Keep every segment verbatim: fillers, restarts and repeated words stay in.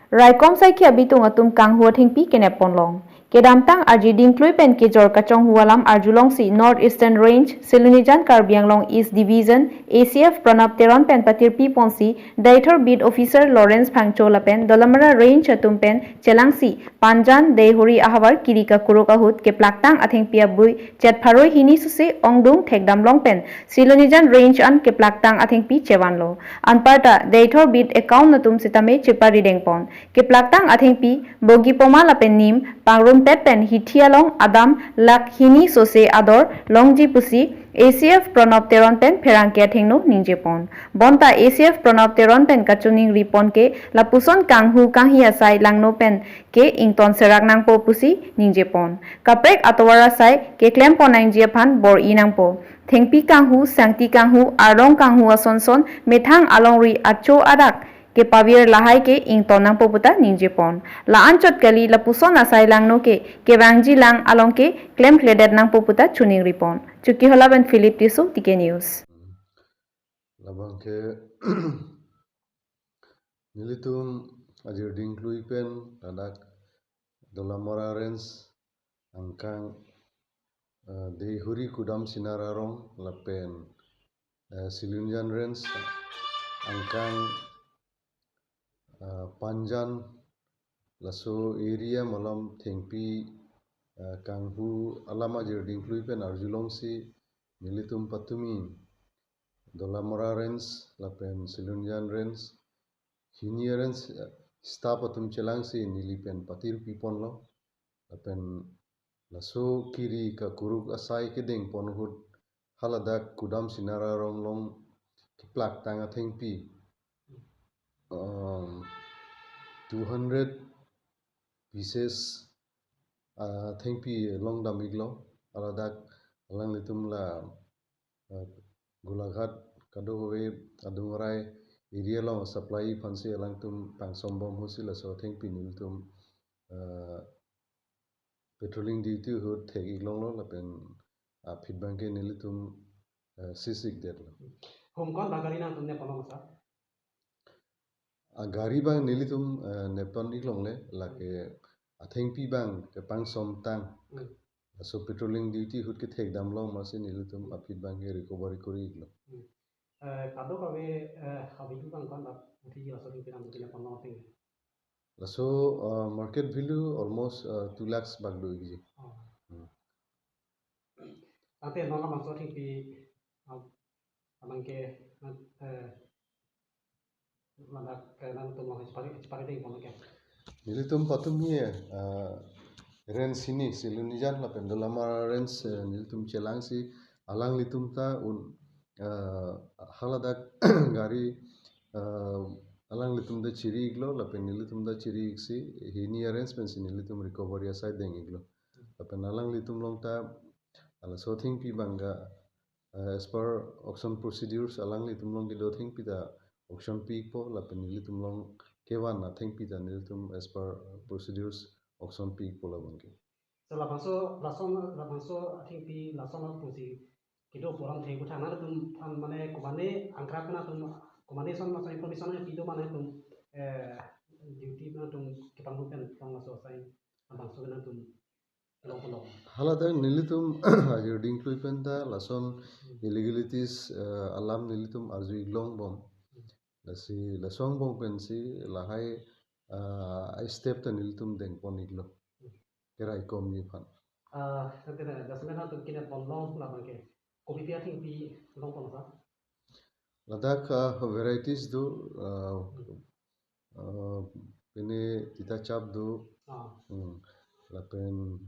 Raikom saikhi abitung atum kanghu athengpi kenep ponlong. Kedamtang arjiding klui pen kejor kachonghu alam arjulongsi North Eastern Range, Silonijan Karbi Anglong East Division, A C F Pranab Teron pen patirpi ponsi, Deithor Beat Officer Lawrence Phangcho lapen Dolamara Range atum pen chelangsi, Panjan, Deihori ahavar kiri kakuruk ahut keplaktang athengpi abui chet pharoi hini suse ongdung thekdamlong pen, Silonijan Range an keplaktang athengpi chevanlo. Anparta, Deithor Beat account atum sitame cheparideng pon. Keplaktang athengpi, bogi poma lapen nim, pangrumpet pen hithi along adam lakh hini sose ador longji pusi, A C F Pranab Teron pen pherangke athengno ningje pon. Bonta A C F Pranab Teron pen kachiningri pon ke lapuson kanghu kanghi asai langno pen ke ington serak nangpo pusi ningje pon. Kaprek atovar asai keklem pon nangji aphan bor-i nangpo. Thengpi kanghu, sangti kanghu, arlong kanghu ason son, methang alongri acho adak kepavir lahai ke ington nangpo puta ningje pon. La-anchot kali lapuson asai langno ke kevangji lang along ke klemkledet nangpo puta chiningri pon. Chokihola pen Philip Tisso, T K News. Labang ke nelitum arjiding klui pen ladak Dolamara Range angkang, eh, Deihori Kudam Sinar Arong lapen, eh, Silonijan Range angkang, eh, Panjan laso area malom thengpi, eh, kanghu alam arjiding klui pen arjulongsi nelitum patumi Dolamara Range lapen Silonijan Range, hini a-range, eh, staff atum chelangsi neli pen patirpi ponlo. Lapen laso kiri kakuruk asai kedeng pon ahut haladak Kudam Sinar Arong along keplaktang athengpi, um, two hundred pieces, ah, thengpi longdam iklo. Haladak alanglitum la, ah, Golaghat, kadokave adung arai area along supply aphansi alangtum pangsombom ahutsi laso athengpi nelitum, ah, patrolling duty ahut thek iklonglo lapen aphi abang ke nelitum, ah, seize ikdetlo. Hum kon ba gari nangtum nep ponlong, sir? Agari abang nelitum, eh, nep pon iklongle, lake athengpi abang kepangsom tang. Hmm. Laso patrolling duty ahut kethekdamlong amatsi nelitum aphi abang ke recovery kori iklo. Hmm. Eh, kadokave, eh, avi abang kon ba uthi laso athengpi nangtum nep ponlong thing? Laso, eh, market value almost, eh, two lakhs bak do ikji. Oh. Hmm. Tangte non labangso athengpi, ah, abang ke, eh, ladak, eh, nangtum along chepari, cheparideng pon ke? Nelitum patumi, eh, range hini, Silonijan lapen Dolamara Range, eh, nelitum chelangsi alanglitum ta un, eh, haladak gari, eh, alanglitum ta chiri iklo lapen nelitum ta chiri iksi hini a-range pensi nelitum recovery asai deng iklo. Lapen alanglitum along ta laso athengpi abang ke, eh, as per auction procedures alanglitum along kedo athengpi ta auction pi ikpo lapen nelitum along kevan athengpi ta nelitum as per procedures auction pi ikpo labang ke. So labangso, lason, labangso athengpi lason apusi kedo pu alamthe aphuthak nangtum aphan mane komane angkrak nangtum komane ason lason information nangpi do ma nangtum, eh, duty nangtum kepanghu pen tong laso asai labangso nangtum long long. Haladak nelitum arjiding klui pen ta lason illegalities, eh, alam nelitum arju iklongbom. Lasi lason angbong pensi lahai, eh, step ta nelitum deng pon iklo. Keraikomji aphan. Ah, tangte na, jasemet nangtum kenep ponlong labang ke kopi pi athengpi long pon, sir? Ladak, ah, varieties do, ah, ah, pine tita chap do, ah, hmm, lapen,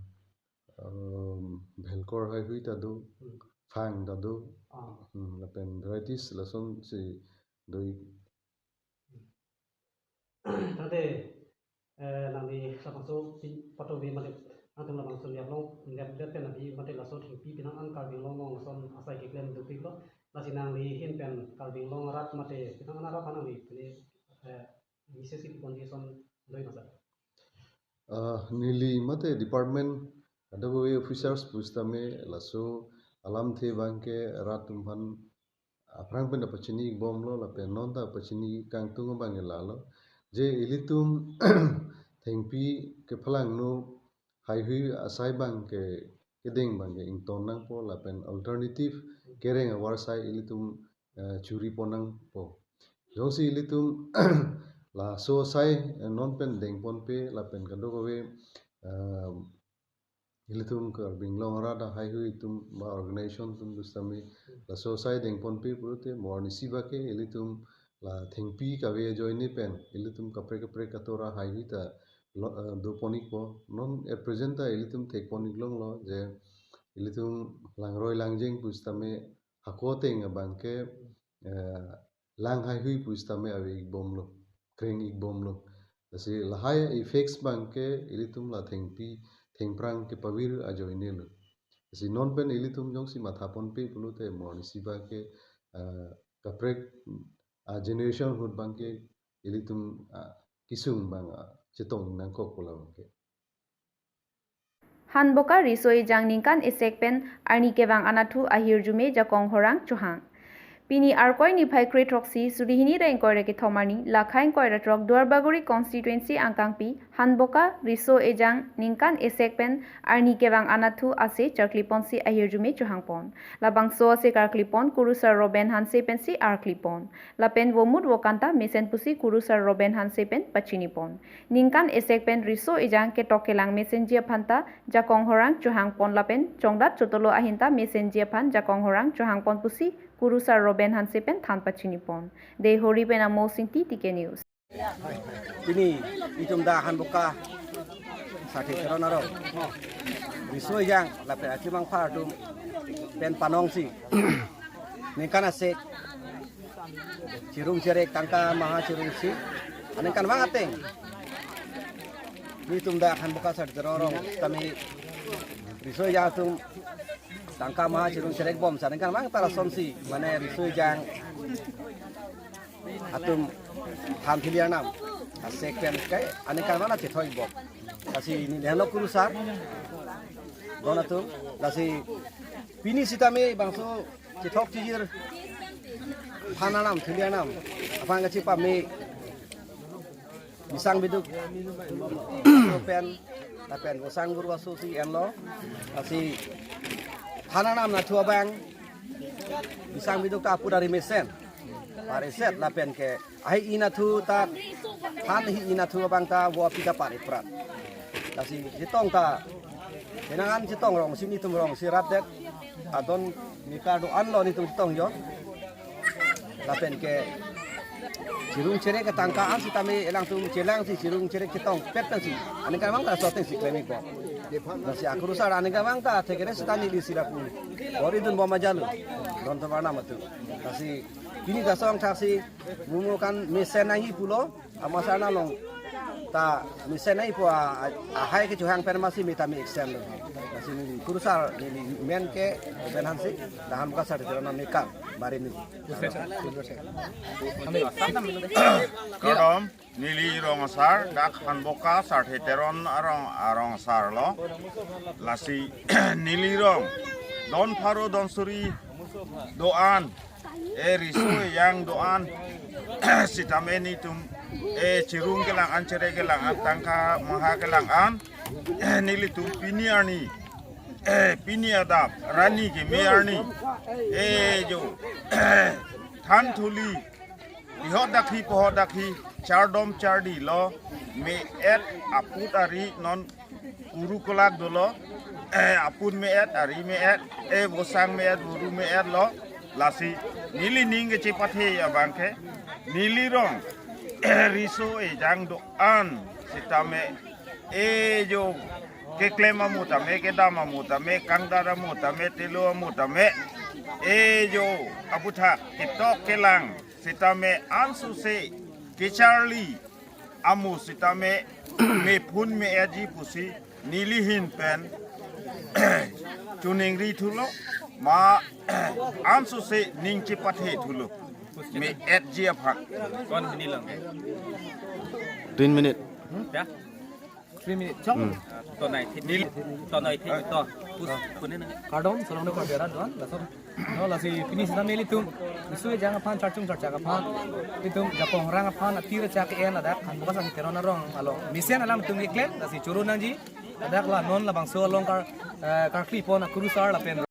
um, bhelkor haihui ta do, hmm, phang ta do, ah, hmm, lapen varieties lasonsi do ik. Tangte, eh, nangli labangso pi patobi mate nangtum labangso nep long, nepdet pen avi mate laso athengpi penang an Karbi Anglong along lason asai keklem dopiklo. Lasi nangli ahin pen Karbi Anglong arat mate penang an arat aphan nangli pine, eh, message kepi ponji ason do ik ma, sir? Ah, neli mate department kadokave officers pusitame laso alamthe abang ke rat atum aphan aphrang pen ta pachini ikbomlo lapen non ta pachini kangtung abang ke lalo. Je ilitum thengpi kephalangno haihui asai abang ke kedeng abang ke ington nangpo lapen alternative kereng avarsai ilitum eh, churi pon nangpo. Jongsi ilitum laso asai eh, non pen dengponpe lapen kadokave eh, ilitum Karbi Anglong arat haihui atum ba organization atum pusitame laso asai dengponpe pulote mo arnisi abang ke ilitum la thengpi kave ajoine pen ilitum kaprek kaprek atora haihui ta lo- eh, dopon-ikpo. Non at present ta ilitum thekpon-ik longlo je ilitum langroi langjeng pusitame hako ateng abang ke eh, lang haihui pusitame ave-ik bomlo, kreng-ik bomlo. Lasi lahai effects abang ke ilitum la thengpi thengphrang kepavir ajoinelo. Lasi non pen ilitum jongsi mathaponpe pulote mo arnisi abang ke eh, kaprek a generation ahut abang ke ilitum ah, kesung abang ah, chetong nangkok pu labang ke. Hanboka Riso Ejang ningkan esek pen arni kevang anatthu ahirjume jakong horang chohang. Pini Arkoi niphai kre-throksi suri hini ra ingkoi ra kethom arni, lakha ingkoi ra throk Duarbagori constituency angkangpi Hanboka Riso Ejang ningkan esek pen arni kevang anatthu ase charkliponsi ahirjume chohangpon. Labangso ase karklipon Kurusar Roben Hanse pensi arklipon. Lapen vomut vokan ta mesen pusi Kurusar Roben Hanse pen pachinipon. Ningkan esek pen Riso Ejang ketok kelang mesenji aphan ta jakong horang chohangpon lapen chongdat chotolo ahin ta mesenji aphan jakong horang chohangpon pusi Kurusar Roben Hanse pen than pachinipon. Deihori pen Amos Ingti, T K News. Pini itum dak Hanboka Sarthe Teron arong Riso Ejang lapen Achi Mangpha atum pen panongsi ningkan esek chirung cherek tangka maha chirungsi aningkanvang ateng nelitum dak Hanboka Sarthe Teron arong tame Riso Ejang atum tangka maha chirung cherek bom sa aningkanvang ta lasonsi mane Riso Ejang atum than thili arnam asek pen ke aningkanvang ta chethoi bom. Lasi neli henlo Kurusar don atum, lasi pini sitame bangso chethok chijir than arnam thili arnam aphan kachepame bisang biduk pen lapen gosang guru aso si enlo, lasi than arnam nathu abang bisang biduk ta aput ari mesen pariset lapen ke ahi inathu ta than hi inathu abang ta vo api ta pari prat. Lasi chetong ta kenangan chetong rong si nelitum rong si rapdet adon mikar do-anlo nelitum chetong jo. Lapen ke chirung cherek ke tangka an sitame elangtum chelangsi chirung cherek chetong pet pensi aningkanvang ta so atengsi klem-ikpo. Lasi aKurusar aningkanvang ta thekere sita neli sila pu bor-idun bom ajalo don tovar nam atum. Lasi pini ta song thaksi mumu kan mesen nangji pulo, amat sa nalong ta mesen nangji pu a- a- ahai kechohang pen masi me ta me extend lo. Lasi neli Kurusar neli men ke Roben Hanse, dak Hanboka Sarthe Teron arong mekar bari neli. Kardom, neli rong asar, dak Hanboka Sarthe Teron arong arong asarlo. Lasi neli rong don pharo don suri do-an, e Riso Ejang do-an sitame nelitum e chirung kelang an, cherek kelang an, tangka maha kelang an, nelitum pini arni, e pini adap rani keme arni, e jo than thuli, pihot dakhi pohot dakhi, chardom chardi lo, me-et aput ari non kuru kolak dolo, e apun me-et, ari me-et, e vosang me-et, voru me-etlo. Lasi neli ning kechepathe abang ke, neli rong e Riso Ejang do-an sitame, e jo keklem amo tame, kedam amo tame, kangdar amo tame, telo amo tame, e jo aputhak ketok kelang sitame ansose kecharli amo sitame mephun me-etji pusi neli ahin pen choningri thulo, ma ansose ning chepathe thulo me-etji aphan. Tin minute. Three minutes. Chong. Tonai thit. Tonai thit to. Kardom, solong no kardom, don, laso. No, lasi pini sita nelitum, isu jang aphan, charchung charcha aphan, itum Japon rang aphan, atir chak en ladak, kan bukas ang Teron arong along. Mesen alam tum iklem, lasi choro nangji, ladak la non labangso along kar, eh, karkli pon akurusar lapen